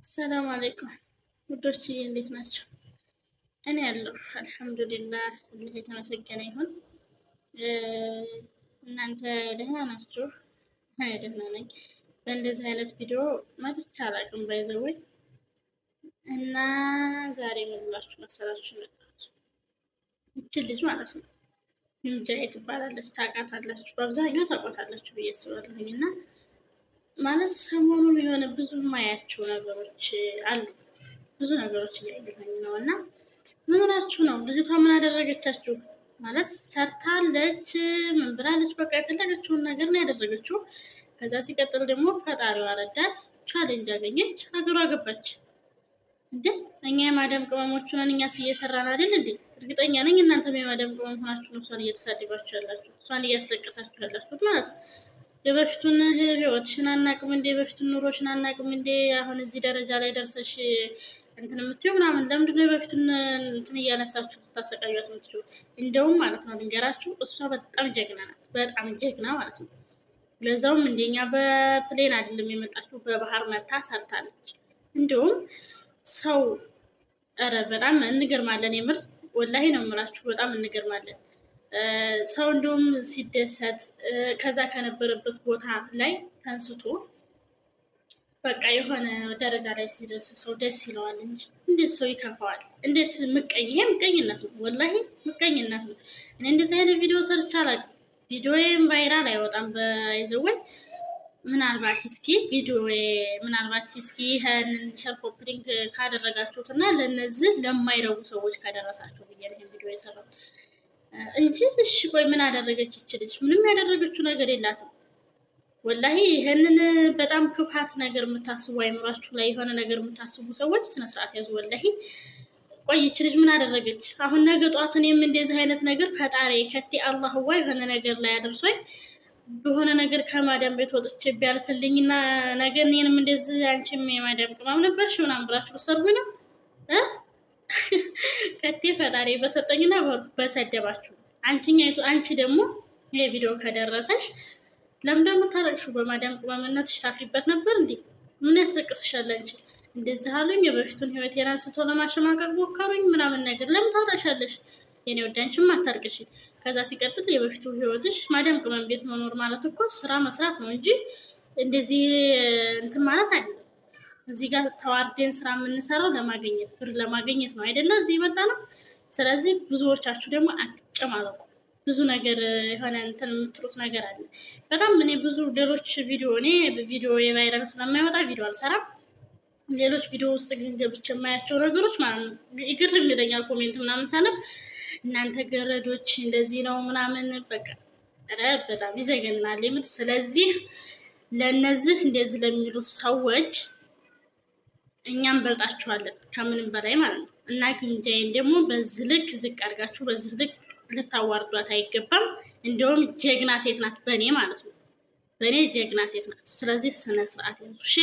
ሰላም አለይኩም ውዶችዬ፣ እንዴት ናቸው? እኔ ያለሁ አልሐምዱሊላህ፣ አላህ የተመሰገነ ይሁን። እናንተ ደህና ናችሁ? እኔ ደህና ነኝ። በእንደዚህ አይነት ቪዲዮ መጥቼ አላውቅም by the way። እና ዛሬ ምን ብላችሁ መሰላችሁ የመጣሁት ይችን ልጅ ማለት ነው ግምጃዬ ትባላለች። ታውቃታላችሁ፣ በአብዛኛው ታውቋታላችሁ ብዬ አስባለሁኝ። እና ማለት ሰሞኑን የሆነ ብዙ የማያቸው ነገሮች አሉ። ብዙ ነገሮች እያየሁኝ ነው። እና ምን ሆናችሁ ነው? ልጅቷ ምን አደረገቻችሁ? ማለት ሰርታለች፣ ምን ብላለች? በቃ የፈለገችውን ነገር ነው ያደረገችው። ከዛ ሲቀጥል ደግሞ ፈጣሪዋ ረዳት፣ challenge አገኘች፣ ሀገሯ ገባች። እንዴ እኛ የማዳም ቅመሞች ነን፣ እኛስ እየሰራን አይደል እንዴ? እርግጠኛ ነኝ እናንተም የማዳም ቅመም ሆናችሁ ነው እሷን እየተሳደባችሁ ያላችሁ፣ እሷን እያስለቀሳችሁ ያላችሁት ማለት ነው። የበፊቱን ህይወትሽን አናቅም እንዴ? የበፊቱን ኑሮሽን አናቅም እንዴ? አሁን እዚህ ደረጃ ላይ ደርሰሽ እንትን የምትይው ምናምን ለምንድን ነው የበፊቱን እንትን እያነሳችሁ ልታሰቃዩት የምትችሉት? እንደውም ማለት ነው ልንገራችሁ፣ እሷ በጣም ጀግና ናት፣ በጣም ጀግና ማለት ነው። ለዛውም እንደኛ በ plane አይደለም የመጣችሁ፣ በባህር መታ ሰርታለች። እንደውም ሰው ኧረ በጣም እንገርማለን። የምር ወላሂ ነው የምላችሁ፣ በጣም እንገርማለን። ሰው እንደውም ሲደሰት ከዛ ከነበረበት ቦታ ላይ ተንስቶ በቃ የሆነ ደረጃ ላይ ሲደርስ ሰው ደስ ይለዋል እንጂ እንዴት ሰው ይከፋዋል? እንዴት ምቀኝ! ይሄ ምቀኝነት ነው፣ ወላሂ ምቀኝነት ነው። እኔ እንደዚህ አይነት ቪዲዮ ሰርቼ አላውቅም። ቪዲዮዬም viral አይወጣም by the way። ምናልባት እስኪ ቪዲዮ ምናልባት እስኪ ይህንን share copy link ካደረጋችሁት እና ለእነዚህ ለማይረቡ ሰዎች ካደረሳችሁ ብዬ ነው ይሄን ቪዲዮ የሰራሁት እንጂ። እሺ ቆይ ምን አደረገች ይች ልጅ? ምንም ያደረገችው ነገር የላትም። ወላሂ ይህንን በጣም ክፋት ነገር የምታስቡ፣ አይምሯችሁ ላይ የሆነ ነገር የምታስቡ ሰዎች ስነ ስርዓት ያዙ። ወላሂ ቆይ ይች ልጅ ምን አደረገች? አሁን ነገ ጧት እኔም እንደዚህ አይነት ነገር ፈጣሪ ከቴ አላህዋ የሆነ ነገር ላይ አደርሶኝ በሆነ ነገር ከማዳም ቤት ወጥቼ ቢያልፍልኝና ነገ እኔንም እንደዚህ አንቺም የማዳም ቅመም ነበርሽ ምናምን ብላችሁ ልትሰርቡኝ ነው እ ከቴ ፈጣሪ በሰጠኝና በሰደባችሁ። አንቺኛይቱ አንቺ ደግሞ ይሄ ቪዲዮ ከደረሰሽ ለምን ደግሞ ታረቅሽው? በማዳም ቅመምነትሽ ታፍሪበት ነበር እንዴ? ምን ያስለቅስሻል አንቺ? እንደዚህ አሉኝ፣ የበፊቱን ህይወቴን አንስቶ ለማሸማቀቅ ሞከሩኝ ምናምን ነገር ለምን ታወጣሻለሽ? የኔ ወደ አንቺም አታርቅሽ። ከዛ ሲቀጥል የበፊቱ ህይወትሽ ማዳም ቅመም ቤት መኖር ማለት እኮ ስራ መስራት ነው እንጂ እንደዚህ እንትን ማለት አይደለም። እዚህ ጋር ተዋርደን ስራ የምንሰራው ለማግኘት ብር ለማግኘት ነው አይደለ? እዚህ የመጣ ነው። ስለዚህ ብዙዎቻችሁ ደግሞ አትጨማለቁ። ብዙ ነገር የሆነ እንትን የምትሉት ነገር አለ። በጣም እኔ ብዙ ሌሎች ቪዲዮ እኔ ቪዲዮ የ viral ስለማይወጣ ቪዲዮ አልሰራም። ሌሎች ቪዲዮ ውስጥ ግን ገብቼ የማያቸው ነገሮች ማለት ነው ግርም ይለኛል። Comment ምናምን ሳነብ እናንተ ገረዶች እንደዚህ ነው ምናምን በቃ ኧረ በጣም ይዘገናል የምር። ስለዚህ ለእነዚህ እንደዚህ ለሚሉ ሰዎች እኛም በልጣችኋለን ከምንም በላይ ማለት ነው። እና ግምጃዬን ደግሞ በዚህ ልክ ዝቅ አድርጋችሁ በዚህ ልክ ልታዋርዷት አይገባም። እንደውም ጀግና ሴት ናት፣ በእኔ ማለት ነው፣ በእኔ ጀግና ሴት ናት። ስለዚህ ስነ ስርዓት ያዙ እሺ።